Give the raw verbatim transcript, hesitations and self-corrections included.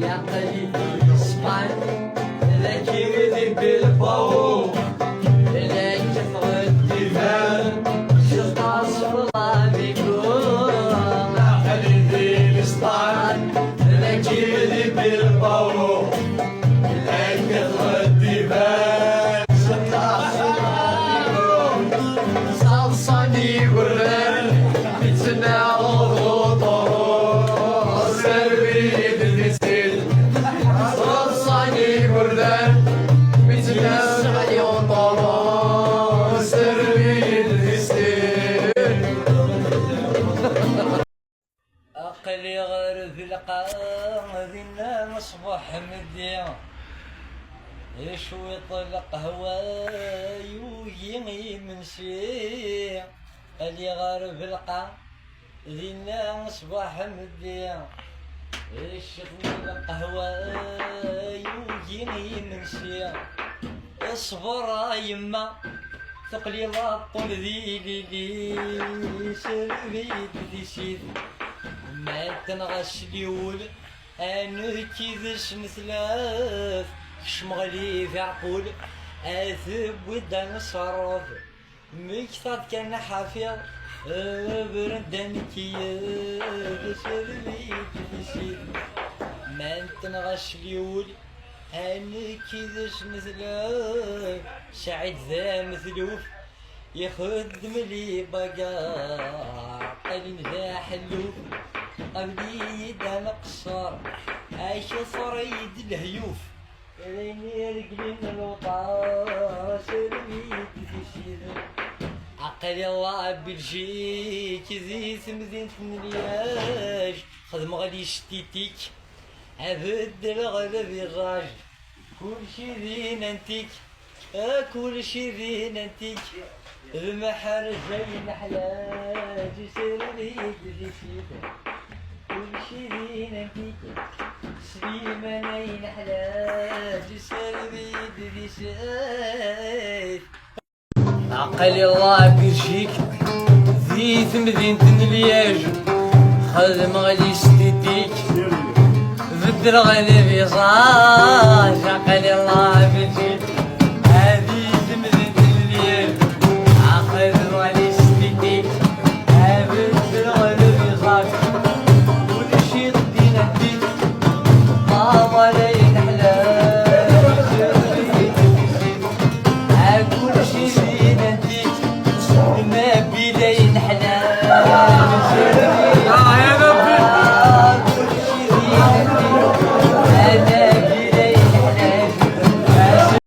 Aql-i di Spagn, dagi di Bilbao, la kkateɣ ddiban, ccḍeɣ s flamenco. Aql-i di Spagn, dagi di Bilbao, la kkateɣ ddiban, ccḍeɣ s flamenco. Ttaḍsan igerdan, mi ttnaɣeɣ d uṭuru, sserbi-yi-d di sin. Ttaḍsan igerdan, mi ttnaɣeɣ d uṭuru, sserbi-yi-d di sin. Aql-i ɣer Belqa, dinna ṣṣbeḥ meddi, cwiṭ lqahwa yugi imensi. Aql-i ɣer Belqa, dinna ṣṣbeḥ meddi, cwiṭ lqahwa yugi imensi. Ṣber a yemma, teqliḍ aṭṭun di lili, serbi-d di sid. Ma tenɣa s liwul, a nekk yid-s netlaf, kecmeɣ li fi ɛqul, a tewwi-d aneṣruf. Mmektaɣ-d kan ḥafiḍ, bren-d a nekk yid-s, serbi-d di sid. Ma tenɣa s liwul, a nekk yid-s netlaf, Saɛid d ametluf, ixeddem li bagar, qalin d aḥelluf, qabel-iyi-d aneqṣer, akter-iyi-d lehyuf, d ayen iregglen lewṭar, serbi-yi-d di sid. Aql-i la Belgique, di temdint n Liège, xedmeɣ l'esthétique, abeddleɣ le visage, kulci din antik, kulci din antik, d mḥerza ineḥlaj, serbi-yi-d di sid. Kulci din antik, Sliman ineḥlaj, serbi-yi-d di sid. Aql-i la Belgique, di temdint n Liège, xedmeɣ l'esthétique, beddleɣ le visage, aql-i la